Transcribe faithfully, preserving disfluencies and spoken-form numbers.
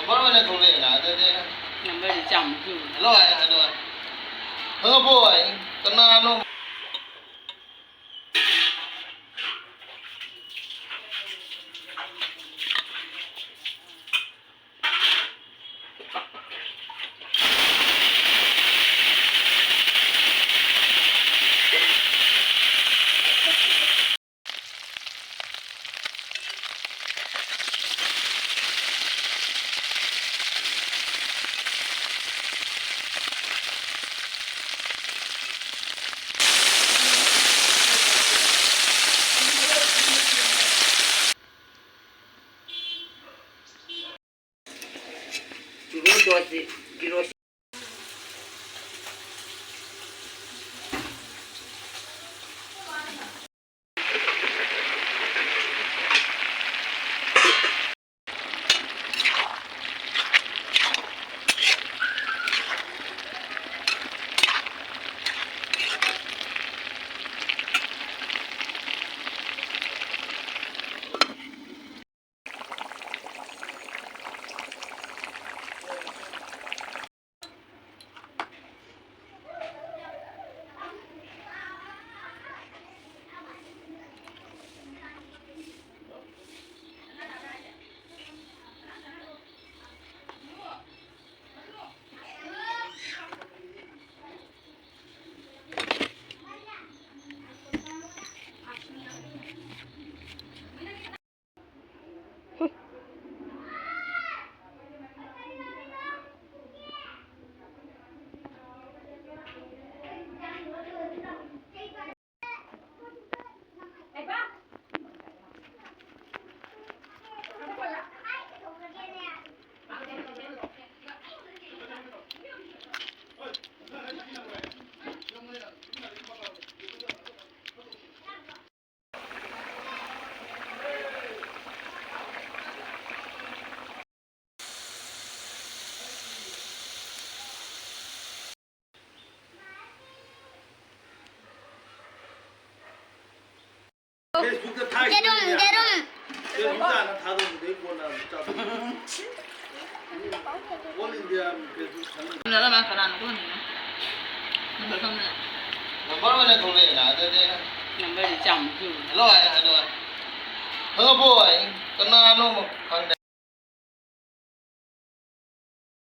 ꯃꯔꯨ ꯑꯣꯏꯅ ꯊꯣꯛꯂꯛꯑꯦꯅ ꯑꯗꯨꯗꯤ꯫ ꯅꯝꯕꯔꯗꯤ ꯆꯥꯝꯃ ꯄꯤꯕꯅꯦ꯫ ꯍꯜꯂꯣ ꯍꯥꯏ, ꯍꯜꯂꯣ ꯍꯥꯏ꯫ ꯈꯪꯉꯕꯣ? ꯀꯅꯥꯅꯣ? Facebook-ꯇ ꯊꯥꯒꯦ ꯌꯦꯔꯨꯝ, ꯇꯧꯕꯅꯦ꯫ ꯌꯦꯔꯨꯝ꯫ Facebook-ꯇ ꯍꯥꯟꯅ ꯊꯥꯗꯣꯛꯄꯗꯩ ꯀꯣꯟꯅ ꯑꯃꯨꯛ ꯆꯥꯗꯣꯏꯅꯦ꯫ ꯅꯝꯕꯔ ꯑꯣꯏꯅ ꯊꯣꯛꯂꯛꯑꯦꯅ ꯑꯗꯨꯗꯤ꯫ ꯅꯝꯕꯔꯗꯤ ꯆꯥꯝꯃ ꯁꯨꯔꯦ꯫ ꯍꯜꯂꯣ ꯍꯥꯏ ꯍꯜꯂꯣ꯫ ꯈꯪꯉꯕꯣ? ꯑꯩ ꯀꯅꯥꯅꯣ ꯈꯪꯗꯦ꯫